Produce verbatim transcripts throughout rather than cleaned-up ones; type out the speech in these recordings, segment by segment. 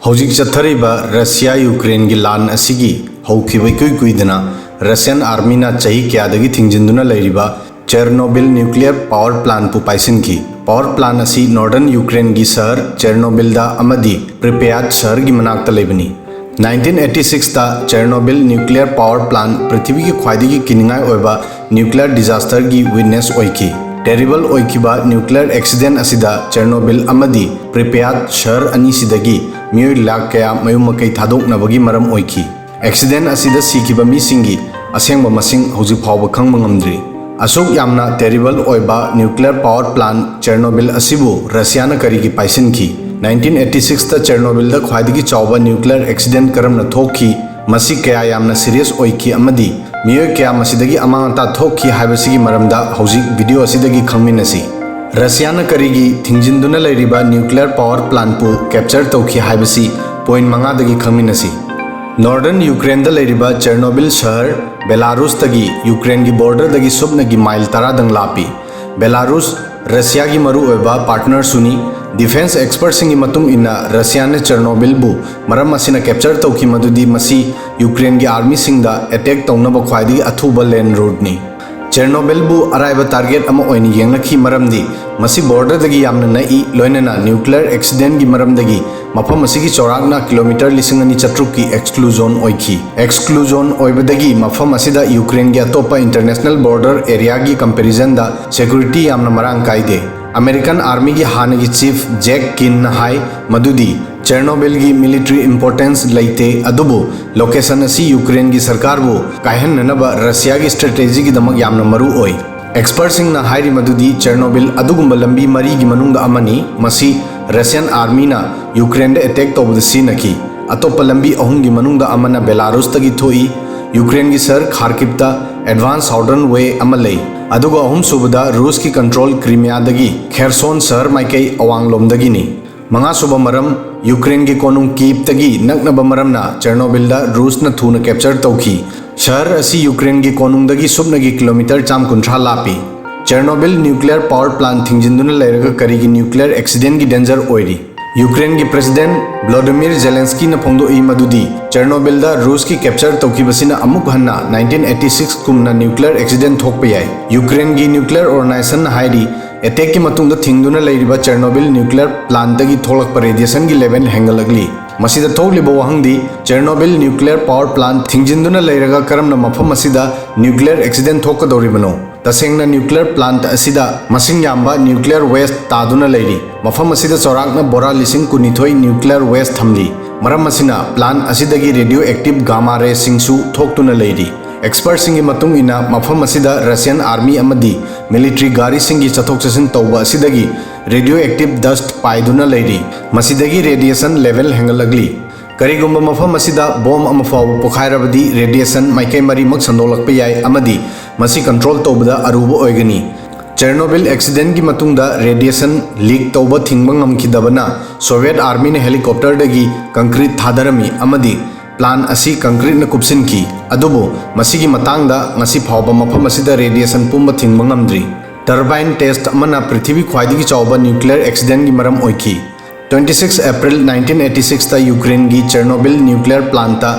ꯍꯧꯖꯤꯛ ꯆꯠꯊꯔꯤꯕ ꯔꯁꯤꯌꯥ ꯌꯨꯀ꯭ꯔꯦꯟꯒꯤ ꯂꯥꯟ ꯑꯁꯤꯒꯤ ꯍꯧꯈꯤꯕ ꯏꯀꯨꯏ ꯀꯨꯏꯗꯅ ꯔꯁꯤꯌꯥꯟ ꯑꯥꯔꯃꯤꯅ ꯆꯍꯤ ꯀꯌꯥꯗꯒꯤ ꯊꯤꯡꯖꯤꯟꯗꯨꯅ ꯂꯩꯔꯤꯕ ꯆꯦꯔꯅꯣꯕꯤꯜ ꯅ꯭ꯌꯨꯀ꯭ꯂꯤꯌꯔ ꯄꯥꯋꯔ ꯄ꯭ꯂꯥꯟꯠꯄꯨ ꯄꯥꯏꯁꯤꯟꯈꯤ꯫ ꯄꯥꯋꯔ ꯄ꯭ꯂꯥꯟꯠ ꯑꯁꯤ ꯅꯣꯔꯗꯔꯟ ꯌꯨꯀ꯭ꯔꯦꯟꯒꯤ ꯁꯍꯔ ꯆꯦꯔꯅꯣꯕꯤꯜꯗ ꯑꯃꯗꯤ ꯄ꯭ꯔꯤꯄꯦꯌꯥꯠ ꯁꯍꯔꯒꯤ ꯃꯅꯥꯛꯇ ꯂꯩꯕꯅꯤ꯫ ꯅꯥꯏꯟꯇꯤꯟ ꯑꯩꯠꯇꯤ ꯁꯤꯛꯁꯇ ꯆꯦꯔꯅꯣꯕꯤꯜ ꯅ꯭ꯌꯨꯀ꯭ꯂꯤꯌꯔ ꯄꯥꯋꯔ ꯄ꯭ꯂꯥꯟꯠ ꯄ꯭ꯔꯤꯊꯤꯕꯤꯒꯤ ꯈ꯭ꯋꯥꯏꯗꯒꯤ ꯀꯤꯅꯤꯡꯉꯥꯏ ꯑꯣꯏꯕ ꯅ꯭ꯌꯨꯀ꯭ꯂꯤꯌꯔ ꯗꯤꯖꯥꯁꯇꯔꯒꯤ ꯋꯤꯠꯅꯦꯁ ꯑꯣꯏꯈꯤ꯫ ꯇꯦꯔꯤꯕꯜ ꯑꯣꯏꯈꯤꯕ ꯅ꯭ꯌꯨꯀ꯭ꯂꯤꯌꯔ ꯑꯦꯛꯁꯤꯗꯦꯟꯠ ꯑꯁꯤꯗ ꯆꯦꯔꯅꯣꯕꯤꯜ ꯑꯃꯗꯤ ꯄ꯭ꯔꯤꯄꯦꯌꯥꯠ ꯁꯍꯔ ꯑꯅꯤꯁꯤꯗꯒꯤ ꯃꯤꯑꯣꯏ ꯂꯥꯈ ꯀꯌꯥ ꯃꯌꯨꯝ ꯃꯀꯩ ꯊꯥꯗꯣꯛꯅꯕꯒꯤ ꯃꯔꯝ ꯑꯣꯏꯈꯤ꯫ ꯑꯦꯛꯁꯤꯗꯦꯟꯠ ꯑꯁꯤꯗ ꯁꯤꯈꯤꯕ ꯃꯤꯁꯤꯡꯒꯤ ꯑꯁꯦꯡꯕ ꯃꯁꯤꯡ ꯍꯧꯖꯤꯛ ꯐꯥꯎꯕ ꯈꯪꯕ ꯉꯝꯗ꯭ꯔꯤ꯫ ꯑꯁꯨꯛ ꯌꯥꯝꯅ ꯇꯦꯔꯤꯕꯜ ꯑꯣꯏꯕ ꯅ꯭ꯌꯨꯀ꯭ꯂꯤꯌꯔ ꯄꯥꯋꯔ ꯄ꯭ꯂꯥꯟꯠ ꯆꯦꯔꯅꯣꯕꯤꯜ ꯑꯁꯤꯕꯨ ꯔꯁꯤꯌꯥꯅ ꯀꯔꯤꯒꯤ ꯄꯥꯏꯁꯤꯟꯈꯤ? ꯅꯥꯏꯟꯇꯤꯟ ꯑꯩꯠꯇꯤ ꯁꯤꯛꯁꯇ ꯆꯦꯔꯅꯣꯕꯤꯜꯗ ꯈ꯭ꯋꯥꯏꯗꯒꯤ ꯆꯥꯎꯕ ꯅ꯭ꯌꯨꯀ꯭ꯂꯤꯌꯔ ꯑꯦꯛꯁꯤꯗꯦꯟꯠ ꯀꯔꯝꯅ ꯊꯣꯛꯈꯤ? ꯃꯁꯤ ꯀꯌꯥ ꯌꯥꯝꯅ ꯁꯤꯔꯤꯌꯁ ꯑꯣꯏꯈꯤ ꯑꯃꯗꯤ ꯃꯤꯑꯣꯏ ꯀꯌꯥ ꯃꯁꯤꯗꯒꯤ ꯑꯃꯥꯡ ꯑꯇꯥ ꯊꯣꯛꯈꯤ ꯍꯥꯏꯕꯁꯤꯒꯤ ꯃꯔꯝꯗ ꯍꯧꯖꯤꯛ ꯚꯤꯗꯤꯑꯣ ꯑꯁꯤꯗꯒꯤ ꯈꯪꯃꯤꯟꯅꯁꯤ꯫ ꯔꯁꯤꯌꯥꯅ ꯀꯔꯤꯒꯤ ꯊꯤꯡꯖꯤꯟꯗꯨꯅ ꯂꯩꯔꯤꯕ ꯅ꯭ꯌꯨꯀ꯭ꯂꯤꯌꯔ ꯄꯥꯋꯔ ꯄ꯭ꯂꯥꯟꯠꯄꯨ ꯀꯦꯞꯆꯔ ꯇꯧꯈꯤ ꯍꯥꯏꯕꯁꯤ ꯄꯣꯏꯟꯠ ꯃꯉꯥꯗꯒꯤ ꯈꯪꯃꯤꯟꯅꯁꯤ꯫ ꯅꯣꯔꯗꯔꯟ ꯌꯨꯀ꯭ꯔꯦꯟꯗ ꯂꯩꯔꯤꯕ ꯆꯦꯔꯅꯣꯕꯤꯜ ꯁꯍꯔ ꯕꯦꯂꯥꯔꯨꯁꯇꯒꯤ ꯌꯨꯀ꯭ꯔꯦꯟꯒꯤ ꯕꯣꯔꯗꯔꯗꯒꯤ ꯁꯨꯞꯅꯒꯤ ꯃꯥꯏꯜ ꯇꯔꯥꯗꯪ ꯂꯥꯞꯄꯤ꯫ ꯕꯦꯂꯥꯔꯨꯁ ꯔꯁꯤꯌꯥꯒꯤ ꯃꯔꯨꯑꯣꯏꯕ ꯄꯥꯔꯠꯅꯔꯁꯨꯅꯤ꯫ ꯗꯤꯐꯦꯟꯁ ꯑꯦꯛꯁꯄꯔꯠꯁꯤꯡꯒꯤ ꯃꯇꯨꯡ ꯏꯟꯅ, ꯔꯁꯤꯌꯥꯅ ꯆꯦꯔꯅꯣꯕꯤꯜꯕꯨ ꯃꯔꯝ ꯑꯁꯤꯅ ꯀꯦꯞꯆꯔ ꯇꯧꯈꯤ ꯃꯗꯨꯗꯤ ꯃꯁꯤ ꯌꯨꯀ꯭ꯔꯦꯟꯒꯤ ꯑꯥꯔꯃꯤꯁꯤꯡꯗ ꯑꯦꯇꯦꯛ ꯇꯧꯅꯕ ꯈ꯭ꯋꯥꯏꯗꯒꯤ ꯑꯊꯨꯕ ꯂꯦꯟ ꯔꯨꯠꯅꯤ꯫ ꯆꯦꯔꯅꯣꯕꯤꯜꯕꯨ ꯑꯔꯥꯏꯕ ꯇꯥꯔꯒꯦꯠ ꯑꯃ ꯑꯣꯏꯅ ꯌꯦꯡꯂꯛꯈꯤ, ꯃꯔꯝꯗꯤ ꯃꯁꯤ ꯕꯣꯔꯗꯔꯗꯒꯤ ꯌꯥꯝꯅ ꯅꯛꯏ, ꯂꯣꯏꯅꯅ ꯅ꯭ꯌꯨꯀ꯭ꯂꯤꯌꯔ ꯑꯦꯛꯁꯤꯗꯦꯟꯠꯒꯤ ꯃꯔꯝꯗꯒꯤ ꯃꯐꯝ ꯑꯁꯤꯒꯤ ꯆꯥꯎꯔꯥꯛꯅ ꯀꯤꯂꯣꯃꯤꯇꯔ ꯂꯤꯁꯤꯡ ꯑꯅꯤ ꯆꯥꯇ꯭ꯔꯨꯛꯀꯤ ꯑꯦꯛꯁꯀ꯭ꯂꯨꯖꯣꯟ ꯑꯣꯏꯈꯤ꯫ ꯑꯦꯛꯁꯀ꯭ꯂꯨꯖꯣꯟ ꯑꯣꯏꯕꯗꯒꯤ ꯃꯐꯝ ꯑꯁꯤꯗ ꯌꯨꯀ꯭ꯔꯦꯟꯒꯤ ꯑꯇꯣꯞꯄ ꯏꯟꯇꯔꯅꯦꯁꯅꯦꯜ ꯕꯣꯔꯗꯔ ꯑꯦꯔꯤꯌꯥꯒꯤ ꯀꯝꯄꯦꯔꯤꯖꯟꯗ ꯁꯦꯀ꯭ꯌꯨꯔꯤꯇꯤ ꯌꯥꯝꯅ ꯃꯔꯥꯡ ꯀꯥꯏꯗꯦ꯫ ꯑꯃꯦꯔꯤꯀꯟ ꯑꯥꯔꯃꯤꯒꯤ ꯍꯥꯟꯅꯒꯤ ꯆꯤꯐ ꯖꯦꯛ ꯀꯤꯟꯅ ꯍꯥꯏ ꯃꯗꯨꯗꯤ ꯆꯦꯔꯅꯣꯕꯤꯜꯒꯤ ꯃꯤꯂꯤꯇꯔꯤ ꯏꯝꯄꯣꯔꯇꯦꯟꯁ ꯂꯩꯇꯦ, ꯑꯗꯨꯕꯨ ꯂꯣꯀꯦꯁꯟ ꯑꯁꯤ ꯌꯨꯀ꯭ꯔꯦꯟꯒꯤ ꯁꯔꯀꯥꯔꯕꯨ ꯀꯥꯏꯍꯟꯅꯅꯕ ꯔꯁꯤꯌꯥꯒꯤ ꯁ꯭ꯇ꯭ꯔꯦꯇꯦꯖꯤꯒꯤꯗꯃꯛ ꯌꯥꯝꯅ ꯃꯔꯨ ꯑꯣꯏ꯫ ꯑꯦꯛꯁꯄꯔꯠꯁꯤꯡꯅ ꯍꯥꯏꯔꯤ ꯃꯗꯨꯗꯤ ꯆꯦꯔꯅꯣꯕꯤꯜ ꯑꯗꯨꯒꯨꯝꯕ ꯂꯝꯕꯤ ꯃꯔꯤꯒꯤ ꯃꯅꯨꯡꯗ ꯑꯃꯅꯤ, ꯃꯁꯤ ꯔꯁꯤꯌꯟ ꯑꯥꯔꯃꯤꯅ ꯌꯨꯀ꯭ꯔꯦꯟꯗ ꯑꯦꯇꯦꯛ ꯇꯧꯕꯗ ꯁꯤꯖꯤꯟꯅꯈꯤ꯫ ꯑꯇꯣꯞꯄ ꯂꯝꯕꯤ ꯑꯍꯨꯝꯒꯤ ꯃꯅꯨꯡꯗ ꯑꯃꯅ ꯕꯦꯂꯥꯔꯨꯁꯇꯒꯤ ꯊꯣꯛꯏ, ꯌꯨꯀ꯭ꯔꯦꯟꯒꯤ ꯁꯍꯔ ꯈꯥꯔꯀꯤꯞꯇ ꯑꯦꯗꯚꯥꯟꯁ ꯁꯥꯎꯗꯔꯟ ꯋꯦ ꯑꯃ ꯂꯩ, ꯑꯗꯨꯒ ꯑꯍꯨꯝꯁꯨꯕꯗ ꯔꯨꯁꯀꯤ ꯀꯟꯇ꯭ꯔꯣꯜ ꯀ꯭ꯔꯤꯃꯤꯌꯥꯗꯒꯤ ꯈꯦꯔꯁꯣꯟ ꯁꯍꯔ ꯃꯥꯏꯀꯩ ꯑꯋꯥꯡꯂꯣꯝꯗꯒꯤꯅꯤ꯫ ꯃꯉꯥꯁꯨꯕ ꯃꯔꯝ, ꯌꯨꯀ꯭ꯔꯦꯟꯒꯤ ꯀꯣꯅꯨꯡ ꯀꯤꯞꯇꯒꯤ ꯅꯛꯅꯕ ꯃꯔꯝꯅ ꯆꯦꯔꯅꯣꯕꯤꯜꯗ ꯔꯨꯁꯅ ꯊꯨꯅ ꯀꯦꯞꯆꯔ ꯇꯧꯈꯤ꯫ ꯁꯍꯔ ꯑꯁꯤ ꯌꯨꯀ꯭ꯔꯦꯟꯒꯤ ꯀꯣꯅꯨꯡꯗꯒꯤ ꯁꯨꯞꯅꯒꯤ ꯀꯤꯂꯣꯃꯤꯇꯔ ꯆꯥꯝ ꯀꯨꯟꯊ꯭ꯔꯥ ꯂꯥꯞꯄꯤ꯫ ꯆꯦꯔꯅꯣꯕꯤꯜ ꯅ꯭ꯌꯨꯀ꯭ꯂꯤꯌꯔ ꯄꯥꯋꯔ ꯄ꯭ꯂꯥꯟꯠ ꯊꯤꯡꯖꯤꯟꯗꯨꯅ ꯂꯩꯔꯒ ꯀꯔꯤꯒꯤ ꯅ꯭ꯌꯨꯀ꯭ꯂꯤꯌꯔ ꯑꯦꯛꯁꯤꯗꯦꯟꯠꯒꯤ ꯗꯦꯟꯖꯔ ꯑꯣꯏꯔꯤ? ꯌꯨꯀ꯭ꯔꯦꯟꯒꯤ ꯄ꯭ꯔꯦꯁꯤꯗꯦꯟꯠ ꯚ꯭ꯂꯣꯗꯤꯃꯤꯔ ꯖꯦꯂꯦꯟꯁꯀꯤꯅ ꯐꯣꯡꯗꯣꯛꯏ ꯃꯗꯨꯗꯤ ꯆꯦꯔꯅꯣꯕꯤꯜꯗ ꯔꯨꯁꯀꯤ ꯀꯦꯞꯆꯔ ꯇꯧꯈꯤꯕꯁꯤꯅ ꯑꯃꯨꯛ ꯍꯟꯅ ꯅꯥꯏꯟꯇꯤꯟ ꯑꯩꯠꯇꯤ ꯁꯤꯛꯁ ꯀꯨꯝꯅ ꯅ꯭ꯌꯨꯀ꯭ꯂꯤꯌꯔ ꯑꯦꯛꯁꯤꯗꯦꯟꯠ ꯊꯣꯛꯄ ꯌꯥꯏ꯫ ꯌꯨꯀ꯭ꯔꯦꯟꯒꯤ ꯅ꯭ꯌꯨꯀ꯭ꯂꯤꯌꯔ ꯑꯣꯔꯒꯅꯥꯏꯖꯦꯁꯟꯅ ꯍꯥꯏꯔꯤ, ꯑꯦꯇꯦꯛꯀꯤ ꯃꯇꯨꯡꯗ ꯊꯤꯡꯗꯨꯅ ꯂꯩꯔꯤꯕ ꯆꯦꯔꯅꯣꯕꯤꯜ ꯅ꯭ꯌꯨꯀ꯭ꯂꯤꯌꯔ ꯄ꯭ꯂꯥꯟꯠꯇꯒꯤ ꯊꯣꯛꯂꯛꯄ ꯔꯦꯗꯤꯌꯦꯁꯟꯒꯤ ꯂꯦꯚꯦꯜ ꯍꯦꯟꯒꯠꯂꯛꯂꯤ꯫ ꯃꯁꯤꯗ ꯊꯣꯛꯂꯤꯕ ꯋꯥꯍꯪꯗꯤ, ꯆꯦꯔꯅꯣꯕꯤꯜ ꯅ꯭ꯌꯨꯀ꯭ꯂꯤꯌꯔ ꯄꯥꯋꯔ ꯄ꯭ꯂꯥꯟꯠ ꯊꯤꯡꯖꯤꯟꯗꯨꯅ ꯂꯩꯔꯒ ꯀꯔꯝꯅ ꯃꯐꯝ ꯑꯁꯤꯗ ꯅ꯭ꯌꯨꯀ꯭ꯂꯤꯌꯔ ꯑꯦꯛꯁꯤꯗꯦꯟꯠ ꯊꯣꯛꯀꯗꯧꯔꯤꯕꯅꯣ? ꯇꯁꯦꯡꯅ ꯅ꯭ꯌꯨꯀ꯭ꯂꯤꯌꯔ ꯄ꯭ꯂꯥꯟꯠ ꯑꯁꯤꯗ ꯃꯁꯤꯡ ꯌꯥꯝꯕ ꯅ꯭ꯌꯨꯀ꯭ꯂꯤꯌꯔ ꯋꯦꯁꯠ ꯇꯥꯗꯨꯅ ꯂꯩꯔꯤ꯫ ꯃꯐꯝ ꯑꯁꯤꯗ ꯆꯥꯎꯔꯥꯛꯅ ꯕꯣꯔꯥ ꯂꯤꯁꯤꯡ ꯀꯨꯟꯅꯤꯊꯣꯏ ꯅ꯭ꯌꯨꯀ꯭ꯂꯤꯌꯔ ꯋꯦꯁꯠ ꯊꯝꯂꯤ꯫ ꯃꯔꯝ ꯑꯁꯤꯅ ꯄ꯭ꯂꯥꯟꯠ ꯑꯁꯤꯗꯒꯤ ꯔꯦꯗꯤꯑꯣ ꯑꯦꯛꯇꯤꯚ ꯒꯥꯃꯥ ꯔꯦꯁꯤꯡꯁꯨ ꯊꯣꯛꯇꯨꯅ ꯂꯩꯔꯤ꯫ ꯑꯦꯛꯁꯄꯔꯠꯁꯤꯡꯒꯤ ꯃꯇꯨꯡ ꯏꯟꯅ, ꯃꯐꯝ ꯑꯁꯤꯗ ꯔꯁꯤꯌꯟ ꯑꯥꯔꯃꯤ ꯑꯃꯗꯤ ꯃꯤꯂꯤꯇꯔꯤ ꯒꯥꯔꯤꯁꯤꯡꯒꯤ ꯆꯠꯊꯣꯛ ꯆꯠꯁꯤꯟ ꯇꯧꯕ ꯑꯁꯤꯗꯒꯤ ꯔꯦꯗꯤꯑꯣ ꯑꯦꯛꯇꯤꯚ ꯗꯁꯠ ꯄꯥꯏꯗꯨꯅ ꯂꯩꯔꯤ꯫ ꯃꯁꯤꯗꯒꯤ ꯔꯦꯗꯤꯌꯦꯁꯟ ꯂꯦꯚꯦꯜ ꯍꯦꯟꯒꯠꯂꯛꯂꯤ꯫ ꯀꯔꯤꯒꯨꯝꯕ ꯃꯐꯝ ꯑꯁꯤꯗ ꯕꯣꯝ ꯑꯃ ꯐꯥꯎꯕ ꯄꯣꯈꯥꯏꯔꯕꯗꯤ, ꯔꯦꯗꯤꯌꯦꯁꯟ ꯃꯥꯏꯀꯩ ꯃꯔꯤꯃꯛ ꯁꯟꯗꯣꯛꯂꯛꯄ ꯌꯥꯏ ꯑꯃꯗꯤ ꯃꯁꯤ ꯀꯟꯇ꯭ꯔꯣꯜ ꯇꯧꯕꯗ ꯑꯔꯨꯕ ꯑꯣꯏꯒꯅꯤ꯫ ꯆꯦꯔꯅꯣꯕꯤꯜ ꯑꯦꯛꯁꯤꯗꯦꯟꯠꯀꯤ ꯃꯇꯨꯡꯗ ꯔꯦꯗꯤꯌꯦꯁꯟ ꯂꯤꯛ ꯇꯧꯕ ꯊꯤꯡꯕ ꯉꯝꯈꯤꯗꯕꯅ ꯁꯣꯚꯤꯌꯦꯠ ꯑꯥꯔꯃꯤꯅ ꯍꯦꯂꯤꯀꯣꯞꯇꯔꯗꯒꯤ ꯀꯪꯀ꯭ꯔꯤꯠ ꯊꯥꯗꯔꯝꯃꯤ ꯑꯃꯗꯤ ꯄ꯭ꯂꯥꯟꯠ ꯑꯁꯤ ꯀꯪꯀ꯭ꯔꯤꯠꯅ ꯀꯨꯞꯁꯤꯟꯈꯤ꯫ ꯑꯗꯨꯕꯨ ꯃꯁꯤꯒꯤ ꯃꯇꯥꯡꯗ ꯉꯁꯤ ꯐꯥꯎꯕ ꯃꯐꯝ ꯑꯁꯤꯗ ꯔꯦꯗꯤꯌꯦꯁꯟ ꯄꯨꯝꯕ ꯊꯤꯡꯕ ꯉꯝꯗ꯭ꯔꯤ꯫ ꯇꯔꯕꯥꯏꯟ ꯇꯦꯁꯠ ꯑꯃꯅ ꯄ꯭ꯔꯤꯊꯤꯕꯤ ꯈ꯭ꯋꯥꯏꯗꯒꯤ ꯆꯥꯎꯕ ꯅ꯭ꯌꯨꯀ꯭ꯂꯤꯌꯔ ꯑꯦꯛꯁꯤꯗꯦꯟꯠꯀꯤ ꯃꯔꯝ ꯑꯣꯏꯈꯤ꯫ Twenty six April nineteen eighty ꯁꯤꯛꯁꯇ ꯌꯨꯀ꯭ꯔꯦꯟꯒꯤ ꯆꯦꯔꯅꯣꯕꯤꯜ ꯅ꯭ꯌꯨꯀ꯭ꯂꯤꯌꯔ ꯄ꯭ꯂꯥꯟꯠꯇ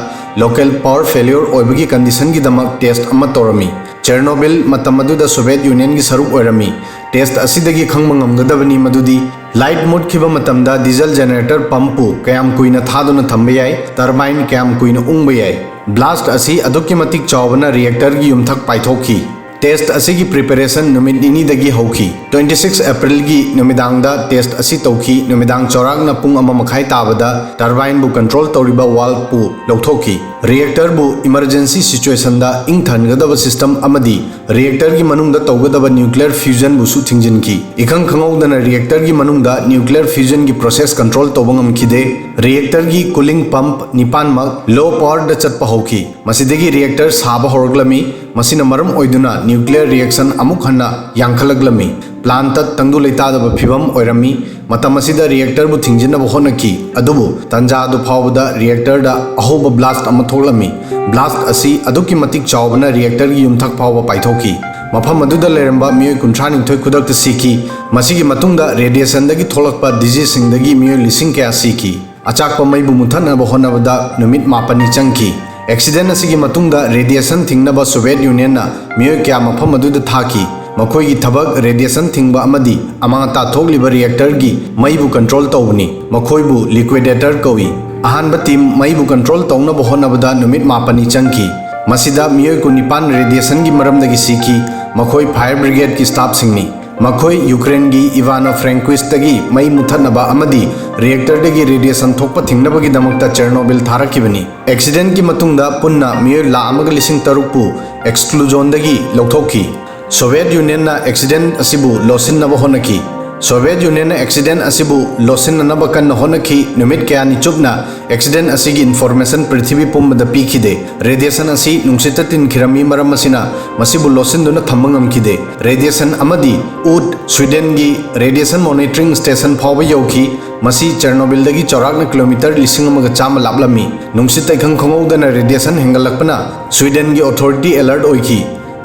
ꯂꯣꯀꯦꯜ ꯄꯥꯋꯔ ꯐꯦꯂ꯭ꯌꯨꯔ ꯑꯣꯏꯕꯒꯤ ꯀꯟꯗꯤꯁꯟꯒꯤꯗꯃꯛ ꯇꯦꯁꯠ ꯑꯃ ꯇꯧꯔꯝꯃꯤ꯫ ꯆꯦꯔꯅꯣꯕꯤꯜ ꯃꯇꯝ ꯑꯗꯨꯗ ꯁꯣꯚꯤꯌꯦꯠ ꯌꯨꯅꯤꯌꯟꯒꯤ ꯁꯔꯨꯛ ꯑꯣꯏꯔꯝꯃꯤ꯫ ꯇꯦꯁꯠ ꯑꯁꯤꯗꯒꯤ ꯈꯪꯕ ꯉꯝꯒꯗꯕꯅꯤ ꯃꯗꯨꯗꯤ ꯂꯥꯏꯠ ꯃꯨꯠꯈꯤꯕ ꯃꯇꯝꯗ ꯗꯤꯖꯜ ꯖꯦꯅꯦꯔꯦꯇꯔ ꯄꯝꯞꯄꯨ ꯀꯌꯥꯝ ꯀꯨꯏꯅ ꯊꯥꯗꯨꯅ ꯊꯝꯕ ꯌꯥꯏ, ꯇꯔꯕꯥꯏꯟ ꯀꯌꯥꯝ ꯀꯨꯏꯅ ꯎꯪꯕ ꯌꯥꯏ꯫ ꯕ꯭ꯂꯥꯁꯠ ꯑꯁꯤ ꯑꯗꯨꯛꯀꯤ ꯃꯇꯤꯛ ꯆꯥꯎꯕꯅ ꯔꯤꯑꯦꯛꯇꯔꯒꯤ ꯌꯨꯝꯊꯛ ꯄꯥꯏꯊꯣꯛꯈꯤ꯫ ꯇꯦꯁꯠ ꯑꯁꯤꯒꯤ ꯄ꯭ꯔꯤꯄꯦꯔꯦꯁꯟ ꯅꯨꯃꯤꯠ ꯅꯤꯅꯤꯗꯒꯤ ꯍꯧꯈꯤ꯫ ꯇ꯭ꯋꯦꯟꯇꯤ ꯁꯤꯛꯁ ꯑꯦꯄ꯭ꯔꯤꯜꯒꯤ ꯅꯨꯃꯤꯗꯥꯡꯗ ꯇꯦꯁꯠ ꯑꯁꯤ ꯇꯧꯈꯤ꯫ ꯅꯨꯃꯤꯗꯥꯡ ꯆꯥꯎꯔꯥꯛꯅ ꯄꯨꯡ ꯑꯃ ꯃꯈꯥꯏ ꯇꯥꯕꯗ ꯇꯔꯕꯥꯏꯟꯕꯨ ꯀꯟꯇ꯭ꯔꯣꯜ ꯇꯧꯔꯤꯕ ꯋꯥꯜꯚꯄꯨ ꯂꯧꯊꯣꯛꯈꯤ꯫ ꯔꯤꯑꯦꯛꯇꯔꯕꯨ ꯏꯃꯔꯖꯦꯟꯁꯤ ꯁꯤꯆꯨꯑꯦꯁꯟꯗ ꯏꯪꯊꯍꯟꯒꯗꯕ ꯁꯤꯁꯇꯝ ꯑꯃꯗꯤ ꯔꯤꯑꯦꯛꯇꯔꯒꯤ ꯃꯅꯨꯡꯗ ꯇꯧꯒꯗꯕ ꯅ꯭ꯌꯨꯀ꯭ꯂꯤꯌꯔ ꯐ꯭ꯌꯨꯖꯟꯕꯨꯁꯨ ꯊꯤꯡꯖꯤꯟꯈꯤ꯫ ꯏꯈꯪ ꯈꯪꯍꯧꯗꯅ ꯔꯤꯑꯦꯛꯇꯔꯒꯤ ꯃꯅꯨꯡꯗ ꯅ꯭ꯌꯨꯀ꯭ꯂꯤꯌꯔ ꯐ꯭ꯌꯨꯖꯟꯒꯤ ꯄ꯭ꯔꯣꯁꯦꯁ ꯀꯟꯇ꯭ꯔꯣꯜ ꯇꯧꯕ ꯉꯝꯈꯤꯗꯦ꯫ ꯔꯤꯑꯦꯛꯇꯔꯒꯤ ꯀꯨꯂꯤꯡ ꯄꯝꯞ ꯅꯤꯄꯥꯟꯃꯛ ꯂꯣ ꯄꯥꯋꯔꯗ ꯆꯠꯄ ꯍꯧꯈꯤ꯫ ꯃꯁꯤꯗꯒꯤ ꯔꯤꯑꯦꯛꯇꯔ ꯁꯥꯕ ꯍꯧꯔꯛꯂꯝꯃꯤ꯫ ꯃꯁꯤꯅ ꯃꯔꯝ ꯑꯣꯏꯗꯨꯅ ꯅ꯭ꯌꯨꯀ꯭ꯂꯤꯌꯔ ꯔꯤꯑꯦꯛꯁꯟ ꯑꯃꯨꯛ ꯍꯟꯅ ꯌꯥꯡꯈꯠꯂꯛꯂꯝꯃꯤ꯫ ꯄ꯭ꯂꯥꯟꯠꯇ ꯇꯪꯗꯨ ꯂꯩꯇꯥꯗꯕ ꯐꯤꯚꯝ ꯑꯣꯏꯔꯝꯃꯤ꯫ ꯃꯇꯝ ꯑꯁꯤꯗ ꯔꯤꯑꯦꯛꯇꯔꯕꯨ ꯊꯤꯡꯖꯤꯟꯅꯕ ꯍꯣꯠꯅꯈꯤ, ꯑꯗꯨꯕꯨ ꯇꯟꯖꯥ ꯑꯗꯨ ꯐꯥꯎꯕꯗ ꯔꯤꯑꯦꯛꯇꯔꯗ ꯑꯍꯧꯕ ꯕ꯭ꯂꯥꯁꯠ ꯑꯃ ꯊꯣꯛꯂꯝꯃꯤ꯫ ꯕ꯭ꯂꯥꯁꯠ ꯑꯁꯤ ꯑꯗꯨꯛꯀꯤ ꯃꯇꯤꯛ ꯆꯥꯎꯕꯅ ꯔꯤꯑꯦꯛꯇꯔꯒꯤ ꯌꯨꯝꯊꯛ ꯐꯥꯎꯕ ꯄꯥꯏꯊꯣꯛꯈꯤ꯫ ꯃꯐꯝ ꯑꯗꯨꯗ ꯂꯩꯔꯝꯕ ꯃꯤꯑꯣꯏ ꯀꯨꯟꯊ꯭ꯔꯥ ꯅꯤꯊꯣꯏ ꯈꯨꯗꯛꯇ ꯁꯤꯈꯤ꯫ ꯃꯁꯤꯒꯤ ꯃꯇꯨꯡꯗ radiationꯗꯒꯤ ꯊꯣꯛꯂꯛꯄ diseaseꯁꯤꯡꯗꯒꯤ ꯃꯤꯑꯣꯏ ꯂꯤꯁꯤꯡ ꯀꯌꯥ ꯁꯤꯈꯤ꯫ ꯑꯆꯥꯛꯄ ꯃꯩꯕꯨ ꯃꯨꯊꯠꯅꯕ ꯍꯣꯠꯅꯕꯗ ꯅꯨꯃꯤꯠ ꯃꯥꯄꯟꯅꯤ ꯆꯪꯈꯤ꯫ Accident ꯑꯁꯤꯒꯤ ꯃꯇꯨꯡꯗ radiation ꯊꯤꯡꯅꯕ Soviet Unionꯅ ꯃꯤꯑꯣꯏ ꯀꯌꯥ ꯃꯐꯝ ꯑꯗꯨꯗ ꯊꯥꯈꯤ꯫ ꯃꯈꯣꯏꯒꯤ ꯊꯕꯛ radiation ꯊꯤꯡꯕ ꯑꯃꯗꯤ ꯑꯃꯥꯡ ꯑꯇꯥ ꯊꯣꯛꯂꯤꯕ reactorꯒꯤ ꯃꯩꯕꯨ control ꯇꯧꯕꯅꯤ꯫ ꯃꯈꯣꯏꯕꯨ liquidator ꯀꯧꯏ꯫ ꯑꯍꯥꯟꯕ team ꯃꯩꯕꯨ control ꯇꯧꯅꯕ ꯍꯣꯠꯅꯕꯗ ꯅꯨꯃꯤꯠ ꯃꯥꯄꯟꯅꯤ ꯆꯪꯈꯤ꯫ ꯃꯁꯤꯗ ꯃꯤꯑꯣꯏ ꯀꯨꯟꯅꯤꯄꯥꯟ radiationꯒꯤ ꯃꯔꯝꯗꯒꯤ ꯁꯤꯈꯤ꯫ ꯃꯈꯣꯏ fire brigadeꯀꯤ staffꯁꯤꯡꯅꯤ꯫ ꯃꯈꯣꯏ Ukraineꯒꯤ Ivano-Frankivskꯇꯒꯤ ꯃꯩ ꯃꯨꯊꯠꯅꯕ ꯑꯃꯗꯤ reactorꯗꯒꯤ radiation ꯊꯣꯛꯄ ꯊꯤꯡꯅꯕꯒꯤꯗꯃꯛꯇ Chernobyl ꯊꯥꯔꯛꯈꯤꯕꯅꯤ꯫ Accidentꯀꯤ ꯃꯇꯨꯡꯗ ꯄꯨꯟꯅ ꯃꯤꯑꯣꯏ ꯂꯥꯈ ꯑꯃꯒ ꯂꯤꯁꯤꯡ ꯇꯔꯨꯛꯄꯨ exclusionꯗꯒꯤ ꯂꯧꯊꯣꯛꯈꯤ꯫ Soviet Unionꯅ accident ꯑꯁꯤꯕꯨ ꯂꯣꯠꯁꯤꯟꯅꯕ ꯍꯣꯠꯅꯈꯤ꯫ Soviet Unionꯅ accident ꯑꯁꯤꯕꯨ ꯂꯣꯠꯁꯤꯟꯅꯅꯕ ꯀꯟꯅ ꯍꯣꯠꯅꯈꯤ꯫ ꯅꯨꯃꯤꯠ ꯀꯌꯥꯅꯤ ꯆꯨꯞꯅ accident ꯑꯁꯤꯒꯤ information ꯄ꯭ꯔꯤꯊꯤꯕꯤ ꯄꯨꯝꯕꯗ ꯄꯤꯈꯤꯗꯦ꯫ Radiation ꯑꯁꯤ ꯅꯨꯡꯁꯤꯠꯇ ꯇꯤꯟꯈꯤꯔꯝꯃꯤ, ꯃꯔꯝ ꯑꯁꯤꯅ ꯃꯁꯤꯕꯨ ꯂꯣꯠꯁꯤꯟꯗꯨꯅ ꯊꯝꯕ ꯉꯝꯈꯤꯗꯦ꯫ Radiation ꯑꯃꯗꯤ ꯎꯠ Swedenꯒꯤ radiation monitoring station ꯐꯥꯎꯕ ꯌꯧꯈꯤ꯫ ꯃꯁꯤ Chernobylꯗꯒꯤ ꯆꯥꯎꯔꯥꯛꯅ kilometre ꯂꯤꯁꯤꯡ ꯑꯃꯒ ꯆꯥꯝꯃ ꯂꯥꯞꯂꯝꯃꯤ꯫ ꯅꯨꯡꯁꯤꯠꯇ ꯏꯈꯪ ꯈꯪꯍꯧꯗꯅ radiation ꯍꯦꯟꯒꯠꯂꯛꯄꯅ Swedenꯒꯤ authority alert ꯑꯣꯏꯈꯤ꯫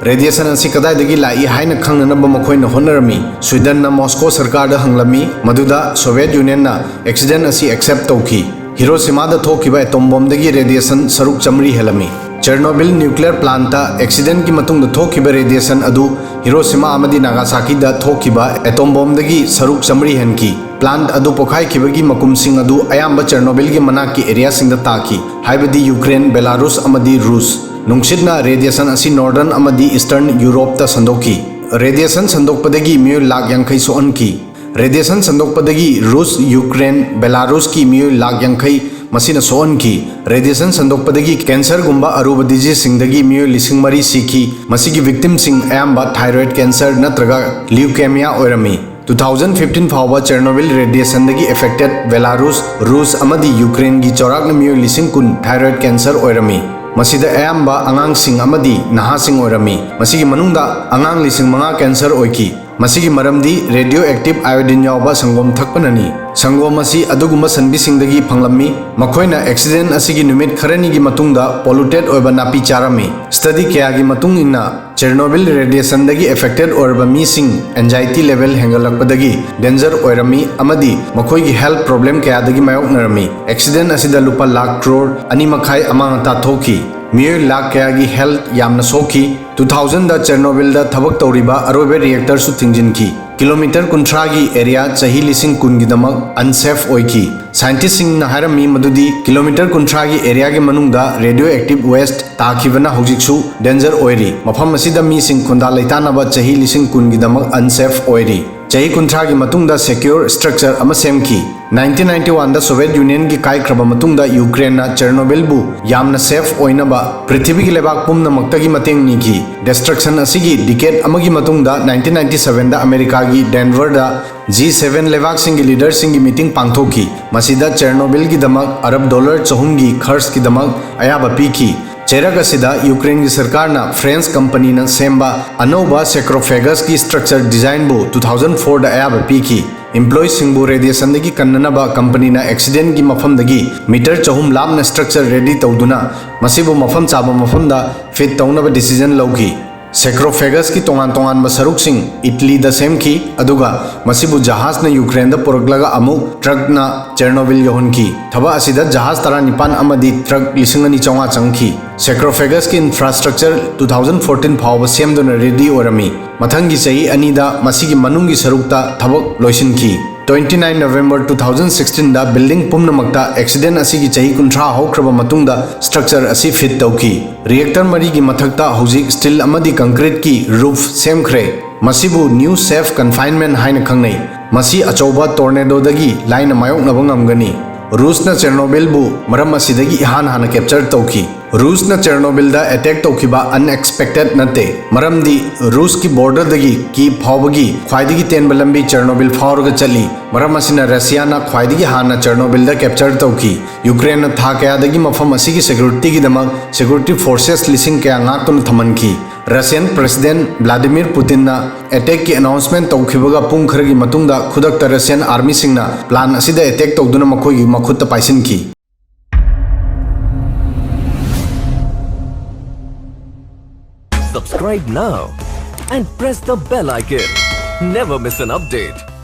Radiation ꯑꯁꯤ ꯀꯗꯥꯏꯗꯒꯤ ꯂꯥꯛꯏ ꯍꯥꯏꯅ ꯈꯪꯅꯅꯕ ꯃꯈꯣꯏꯅ ꯍꯣꯠꯅꯔꯝꯃꯤ꯫ Swedenꯅ Moscow ꯁꯔꯀꯥꯔꯗ ꯍꯪꯂꯝꯃꯤ, ꯃꯗꯨꯗ Soviet Unionꯅ accident ꯑꯁꯤ accept ꯇꯧꯈꯤ꯫ Hiroshimaꯗ ꯊꯣꯛꯈꯤꯕ atom bombꯗꯒꯤ radiation ꯁꯔꯨꯛ ꯆꯥꯃꯔꯤ ꯍꯦꯜꯂꯝꯃꯤ꯫ Chernobyl nuclear plantꯇ accidentꯀꯤ ꯃꯇꯨꯡꯗ ꯊꯣꯛꯈꯤꯕ radiation ꯑꯗꯨ Hiroshima ꯑꯃꯗꯤ Nagasakiꯗ ꯊꯣꯛꯈꯤꯕ atom bombꯗꯒꯤ ꯁꯔꯨꯛ ꯆꯥꯃꯔꯤ ꯍꯦꯟꯈꯤ꯫ Plant ꯑꯗꯨ ꯄꯣꯈꯥꯏꯈꯤꯕꯒꯤ ꯃꯀꯨꯝꯁꯤꯡ ꯑꯗꯨ ꯑꯌꯥꯝꯕ Chernobylꯒꯤ ꯃꯅꯥꯛꯀꯤ areaꯁꯤꯡꯗ ꯇꯥꯈꯤ, ꯍꯥꯏꯕꯗꯤ Ukraine, Belarus ꯑꯃꯗꯤ Rus꯫ ꯅꯨꯡꯁꯤꯠꯅ radiation ꯑꯁꯤ Northern ꯑꯃꯗꯤ Eastern Europeꯇ ꯁꯟꯗꯣꯛꯈꯤ꯫ Radiation ꯁꯟꯗꯣꯛꯄꯗꯒꯤ ꯃꯤꯑꯣꯏ ꯂꯥꯈ ꯌꯥꯡꯈꯩ ꯁꯣꯛꯍꯟꯈꯤ꯫ Radiation ꯁꯟꯗꯣꯛꯄꯗꯒꯤ Rus, Ukraine, Belarusꯀꯤ ꯃꯤꯑꯣꯏ ꯂꯥꯈ ꯌꯥꯡꯈꯩ ꯃꯁꯤꯅ ꯁꯣꯛꯍꯟꯈꯤ꯫ Radiation ꯁꯟꯗꯣꯛꯄꯗꯒꯤ cancerꯒꯨꯝꯕ ꯑꯔꯨꯕ diseaseꯁꯤꯡꯗꯒꯤ ꯃꯤꯑꯣꯏ ꯂꯤꯁꯤꯡ ꯃꯔꯤ ꯁꯤꯈꯤ꯫ ꯃꯁꯤꯒꯤ victimꯁꯤꯡ ꯑꯌꯥꯝꯕ thyroid cancer ꯅꯠꯇ꯭ꯔꯒ leukemia ꯑꯣꯏꯔꯝꯃꯤ꯫ Two thousand fifteen ꯐꯥꯎꯕ Chernobyl radiationꯗꯒꯤ affected Belarus, Rus ꯑꯃꯗꯤ Ukraineꯒꯤ ꯆꯥꯎꯔꯥꯛꯅ ꯃꯤꯑꯣꯏ ꯂꯤꯁꯤꯡ ꯀꯨꯟ thyroid cancer ꯑꯣꯏꯔꯝꯃꯤ꯫ ꯃꯁꯤꯗ ꯑꯌꯥꯝꯕ ꯑꯉꯥꯡꯁꯤꯡ ꯑꯃꯗꯤ ꯅꯍꯥꯁꯤꯡ ꯑꯣꯏꯔꯝꯃꯤ꯫ ꯃꯁꯤꯒꯤ ꯃꯅꯨꯡꯗ ꯑꯉꯥꯡ ꯂꯤꯁꯤꯡ ꯃꯉꯥ cancer ꯑꯣꯏꯈꯤ꯫ ꯃꯁꯤꯒꯤ ꯃꯔꯝꯗꯤ ꯔꯦꯗꯤꯑꯣ ꯑꯦꯛꯇꯤꯚ ꯑꯥꯏꯑꯣꯗꯤꯟ ꯌꯥꯎꯕ ꯁꯪꯒꯣꯝ ꯊꯛꯄꯅꯅꯤ꯫ ꯁꯪꯒꯣꯝ ꯑꯁꯤ ꯑꯗꯨꯒꯨꯝꯕ ꯁꯟꯕꯤꯁꯤꯡꯗꯒꯤ ꯐꯪꯂꯝꯃꯤ, ꯃꯈꯣꯏꯅ ꯑꯦꯛꯁꯤꯗꯦꯟ ꯑꯁꯤꯒꯤ ꯅꯨꯃꯤꯠ ꯈꯔꯅꯤꯒꯤ ꯃꯇꯨꯡꯗ ꯄꯣꯂꯨꯇꯦꯗ ꯑꯣꯏꯕ ꯅꯥꯄꯤ ꯆꯥꯔꯝꯃꯤ꯫ ꯁ꯭ꯇꯗꯤ ꯀꯌꯥꯒꯤ ꯃꯇꯨꯡ ꯏꯟꯅ, ꯆꯦꯔꯅꯣꯕꯤꯜ ꯔꯦꯗꯤꯌꯦꯁꯟꯗꯒꯤ ꯑꯦꯐꯦꯛꯇꯦꯗ ꯑꯣꯏꯔꯕ ꯃꯤꯁꯤꯡ ꯑꯦꯟꯖꯥꯏꯇꯤ ꯂꯦꯚꯦꯜ ꯍꯦꯟꯒꯠꯂꯛꯄꯗꯒꯤ ꯗꯦꯟꯖꯔ ꯑꯣꯏꯔꯝꯃꯤ ꯑꯃꯗꯤ ꯃꯈꯣꯏꯒꯤ ꯍꯦꯜꯊ ꯄ꯭ꯔꯣꯕ꯭ꯂꯦꯝ ꯀꯌꯥꯗꯒꯤ ꯃꯥꯌꯣꯛꯅꯔꯝꯃꯤ꯫ ꯑꯦꯛꯁꯤꯗꯦꯟ ꯑꯁꯤꯗ ꯂꯨꯄꯥ ꯂꯥꯈ ꯀ꯭ꯔꯣꯔ ꯑꯅꯤ ꯃꯈꯥꯏ ꯑꯃꯥꯡ ꯑꯇꯥ ꯊꯣꯛꯈꯤ꯫ ꯃꯤꯑꯣꯏ ꯂꯥꯈ ꯀꯌꯥꯒꯤ ꯍꯦꯜꯊ ꯌꯥꯝꯅ ꯁꯣꯛꯈꯤ꯫ ꯇꯨ ꯊꯥꯎꯖꯟꯗ ꯆꯦꯔꯅꯣꯕꯤꯜꯗ ꯊꯕꯛ ꯇꯧꯔꯤꯕ ꯑꯔꯣꯏꯕ ꯔꯤꯑꯦꯛꯇꯔꯁꯨ ꯊꯤꯡꯖꯤꯟꯈꯤ꯫ ꯀꯤꯂꯣꯃꯤꯇꯔ ꯀꯨꯟꯊ꯭ꯔꯥꯒꯤ ꯑꯦꯔꯤꯌꯥ ꯆꯍꯤ ꯂꯤꯁꯤꯡ ꯀꯨꯟꯒꯤꯗꯃꯛ ꯑꯟꯁꯦꯐ ꯑꯣꯏꯈꯤ꯫ ꯁꯥꯏꯟꯇꯤꯁꯁꯤꯡꯅ ꯍꯥꯏꯔꯝꯃꯤ ꯃꯗꯨꯗꯤ ꯀꯤꯂꯣꯃꯤꯇꯔ ꯀꯨꯟꯊ꯭ꯔꯥꯒꯤ ꯑꯦꯔꯤꯌꯥꯒꯤ ꯃꯅꯨꯡꯗ ꯔꯦꯗꯤꯑꯣ ꯑꯦꯛꯇꯤꯚ ꯋꯦꯁꯠ ꯇꯥꯈꯤꯕꯅ ꯍꯧꯖꯤꯛꯁꯨ ꯗꯦꯟꯖꯔ ꯑꯣꯏꯔꯤ꯫ ꯃꯐꯝ ꯑꯁꯤꯗ ꯃꯤꯁꯤꯡ ꯈꯨꯟꯗꯥ ꯂꯩꯇꯥꯅꯕ ꯆꯍꯤ ꯂꯤꯁꯤꯡ ꯀꯨꯟꯒꯤꯗꯃꯛ ꯑꯟꯁꯦꯐ ꯑꯣꯏꯔꯤ꯫ ꯆꯍꯤ ꯀꯨꯟꯊ꯭ꯔꯥꯒꯤ ꯃꯇꯨꯡꯗ ꯁꯦꯀ꯭ꯌꯣꯔ ꯁ꯭ꯇ꯭ꯔꯛꯆꯔ ꯑꯃ ꯁꯦꯝꯈꯤ꯫ ꯅꯥꯏꯟꯇꯤꯟ ꯅꯥꯏꯟꯇꯤ ꯋꯥꯟꯗ ꯁꯣꯚꯤꯌꯦꯠ ꯌꯨꯅꯤꯌꯟꯒꯤ ꯀꯥꯏꯈ꯭ꯔꯕ ꯃꯇꯨꯡꯗ ꯌꯨꯀ꯭ꯔꯦꯟꯅ ꯆꯦꯔꯅꯣꯕꯤꯜꯕꯨ ꯌꯥꯝꯅ ꯁꯦꯐ ꯑꯣꯏꯅꯕ ꯄ꯭ꯔꯤꯊꯤꯕꯤꯒꯤ ꯂꯩꯕꯥꯛ ꯄꯨꯝꯅꯃꯛꯇꯒꯤ ꯃꯇꯦꯡ ꯅꯤꯈꯤ꯫ ꯗꯤꯁꯇ꯭ꯔꯛꯁꯟ ꯑꯁꯤꯒꯤ ꯗꯤꯀꯦꯗ ꯑꯃꯒꯤ ꯃꯇꯨꯡꯗ ꯅꯥꯏꯟꯇꯤꯟ ꯅꯥꯏꯟꯇꯤ ꯁꯚꯦꯟꯗ ꯑꯃꯦꯔꯤꯀꯥꯒꯤ ꯗꯦꯟꯚꯔꯗ ꯖꯤ ꯁꯚꯦꯟ ꯂꯩꯕꯥꯛꯁꯤꯡꯒꯤ ꯂꯤꯗꯔꯁꯤꯡꯒꯤ ꯃꯤꯇꯤꯡ ꯄꯥꯡꯊꯣꯛꯈꯤ꯫ ꯃꯁꯤꯗ ꯆꯦꯔꯅꯣꯕꯤꯜꯒꯤꯗꯃꯛ ꯑꯔꯕ ꯗꯣꯂꯔ ꯆꯍꯨꯝꯒꯤ ꯈꯔꯆꯀꯤꯗꯃꯛ ꯑꯌꯥꯕ ꯄꯤꯈꯤ꯫ ꯆꯩꯔꯛ ꯑꯁꯤꯗ ꯌꯨꯀ꯭ꯔꯦꯟꯒꯤ ꯁꯔꯀꯥꯔꯅ ꯐ꯭ꯔꯦꯟꯁ ꯀꯝꯄꯅꯤꯅ ꯁꯦꯝꯕ ꯑꯅꯧꯕ ꯁꯦꯀ꯭ꯔꯣꯐꯦꯒꯁꯀꯤ ꯁ꯭ꯇ꯭ꯔꯛꯆꯔ ꯗꯤꯖꯥꯏꯟꯕꯨ ꯇꯨ ꯊꯥꯎꯖꯟ ꯐꯣꯔꯗ ꯑꯌꯥꯕ ꯄꯤꯈꯤ꯫ ꯏꯝꯄ꯭ꯂꯣꯌꯤꯁꯤꯡꯕꯨ ꯔꯦꯗꯤꯌꯦꯁꯟꯗꯒꯤ ꯀꯟꯅꯅꯕ ꯀꯝꯄꯅꯤꯅ ꯑꯦꯛꯁꯤꯗꯦꯟꯒꯤ ꯃꯐꯝꯗꯒꯤ ꯃꯤꯇꯔ ꯆꯍꯨꯝ ꯂꯥꯞꯅ ꯁ꯭ꯇ꯭ꯔꯛꯆꯔ ꯔꯦꯗꯤ ꯇꯧꯗꯨꯅ ꯃꯁꯤꯕꯨ ꯃꯐꯝ ꯆꯥꯕ ꯃꯐꯝꯗ ꯐꯤꯠ ꯇꯧꯅꯕ ꯗꯤꯁꯤꯖꯟ ꯂꯧꯈꯤ꯫ ꯁꯦꯀ꯭ꯔꯣꯐꯦꯒꯁꯀꯤ ꯇꯣꯉꯥꯟ ꯇꯣꯉꯥꯟꯕ ꯁꯔꯨꯛꯁꯤꯡ ꯏꯠꯂꯤꯗ ꯁꯦꯝꯈꯤ, ꯑꯗꯨꯒ ꯃꯁꯤꯕꯨ ꯖꯍꯥꯖꯅ ꯌꯨꯀ꯭ꯔꯦꯟꯗ ꯄꯨꯔꯛꯂꯒ ꯑꯃꯨꯛ ꯇ꯭ꯔꯛꯅ ꯆꯦꯔꯅꯣꯕꯤꯜ ꯌꯧꯍꯟꯈꯤ꯫ ꯊꯕꯛ ꯑꯁꯤꯗ ꯖꯍꯥꯖ ꯇꯔꯥꯅꯤꯄꯥꯟ ꯑꯃꯗꯤ ꯇ꯭ꯔꯛ ꯂꯤꯁꯤꯡ ꯑꯅꯤ ꯆꯥꯝꯃꯉꯥ ꯆꯪꯈꯤ꯫ ꯁꯦꯀ꯭ꯔꯣꯐꯦꯒꯁꯀꯤ ꯏꯟꯐ꯭ꯔꯥꯁ꯭ꯇ꯭ꯔꯛꯆꯔ ꯇꯨ ꯊꯥꯎꯖꯟ ꯐꯣꯔꯇꯤꯟ ꯐꯥꯎꯕ ꯁꯦꯝꯗꯨꯅ ꯔꯦꯗꯤ ꯑꯣꯏꯔꯝꯃꯤ꯫ ꯃꯊꯪꯒꯤ ꯆꯍꯤ ꯑꯅꯤꯗ ꯃꯁꯤꯒꯤ ꯃꯅꯨꯡꯒꯤ ꯁꯔꯨꯛꯇ ꯊꯕꯛ ꯂꯣꯏꯁꯤꯟꯈꯤ꯫ Twenty nine November two thousand ꯁꯤꯛꯁꯇꯤꯟꯗ ꯕꯤꯜꯗꯤꯡ ꯄꯨꯝꯅꯃꯛꯇ ꯑꯦꯛꯁꯤꯗꯦꯟ ꯑꯁꯤꯒꯤ ꯆꯍꯤ ꯀꯨꯟꯊ꯭ꯔꯥ ꯍꯧꯈ꯭ꯔꯕ ꯃꯇꯨꯡꯗ ꯁ꯭ꯇ꯭ꯔꯛꯆꯔ ꯑꯁꯤ ꯐꯤꯠ ꯇꯧꯈꯤ꯫ ꯔꯤꯑꯦꯛꯇꯔ ꯃꯔꯤꯒꯤ ꯃꯊꯛꯇ ꯍꯧꯖꯤꯛ ꯁ꯭ꯇꯤꯜ ꯑꯃꯗꯤ ꯀꯪꯀ꯭ꯔꯤꯠꯀꯤ ꯔꯨꯐ ꯁꯦꯝꯈ꯭ꯔꯦ꯫ ꯃꯁꯤꯕꯨ ꯅ꯭ꯌꯨ ꯁꯦꯐ ꯀꯟꯐꯥꯏꯟꯃꯦꯟ ꯍꯥꯏꯅ ꯈꯪꯅꯩ꯫ ꯃꯁꯤ ꯑꯆꯧꯕ ꯇꯣꯔꯅꯦꯗꯣꯗꯒꯤ ꯂꯥꯏꯅ ꯃꯥꯌꯣꯛꯅꯕ ꯉꯝꯒꯅꯤ꯫ ꯔꯨꯁꯅ ꯆꯦꯔꯅꯣꯕꯤꯜꯕꯨ ꯃꯔꯝ ꯑꯁꯤꯗꯒꯤ ꯏꯍꯥꯟ ꯍꯥꯟꯅ ꯀꯦꯞꯆꯔ ꯇꯧꯈꯤ꯫ ꯔꯨꯁꯅ ꯆꯦꯔꯅꯣꯕꯤꯜꯗ ꯑꯦꯇꯦꯛ ꯇꯧꯈꯤꯕ ꯑꯟꯑꯦꯛꯁꯄꯦꯛꯇꯦꯗ ꯅꯠꯇꯦ, ꯃꯔꯝꯗꯤ ꯔꯨꯁꯀꯤ ꯕꯣꯔꯗꯔꯗꯒꯤ ꯀꯤꯚ ꯐꯥꯎꯕꯒꯤ ꯈ꯭ꯋꯥꯏꯗꯒꯤ ꯇꯦꯟꯕ ꯂꯝꯕꯤ ꯆꯦꯔꯅꯣꯕꯤꯜ ꯐꯥꯎꯔꯒ ꯆꯠꯂꯤ꯫ ꯃꯔꯝ ꯑꯁꯤꯅ ꯔꯁꯤꯌꯥꯅ ꯈ꯭ꯋꯥꯏꯗꯒꯤ ꯍꯥꯟꯅ ꯆꯦꯔꯅꯣꯕꯤꯜꯗ ꯀꯦꯞꯆꯔ ꯇꯧꯈꯤ꯫ ꯌꯨꯀ꯭ꯔꯦꯟꯅ ꯊꯥ ꯀꯌꯥꯗꯒꯤ ꯃꯐꯝ ꯑꯁꯤꯒꯤ ꯁꯦꯀ꯭ꯌꯨꯔꯤꯇꯤꯒꯤꯗꯃꯛ ꯁꯦꯀ꯭ꯌꯨꯔꯤꯇꯤ ꯐꯣꯔꯁꯦꯁ ꯂꯤꯁꯤꯡ ꯀꯌꯥ ꯉꯥꯛꯇꯨꯅ ꯊꯝꯍꯟꯈꯤ꯫ ꯔꯁꯤꯌꯟ ꯄ꯭ꯔꯦꯁꯤꯗꯦꯟꯠ ꯚ꯭ꯂꯥꯗꯤꯃꯤꯔ ꯄꯨꯇꯤꯟꯅ ꯑꯦꯇꯦꯛꯀꯤ ꯑꯦꯅꯥꯎꯟꯁꯃꯦꯟꯠ ꯇꯧꯈꯤꯕꯒ ꯄꯨꯡ ꯈꯔꯒꯤ ꯃꯇꯨꯡꯗ ꯈꯨꯗꯛꯇ ꯔꯁꯤꯌꯟ ꯑꯥꯔꯃꯤꯁꯤꯡꯅ ꯄ꯭ꯂꯥꯟ ꯑꯁꯤꯗ ꯑꯦꯇꯦꯛ ꯇꯧꯗꯨꯅ ꯃꯈꯣꯏꯒꯤ ꯃꯈꯨꯠꯇ ꯄꯥꯏꯁꯤꯟꯈꯤ꯫ Subscribe now and press the bell icon. Never miss an update.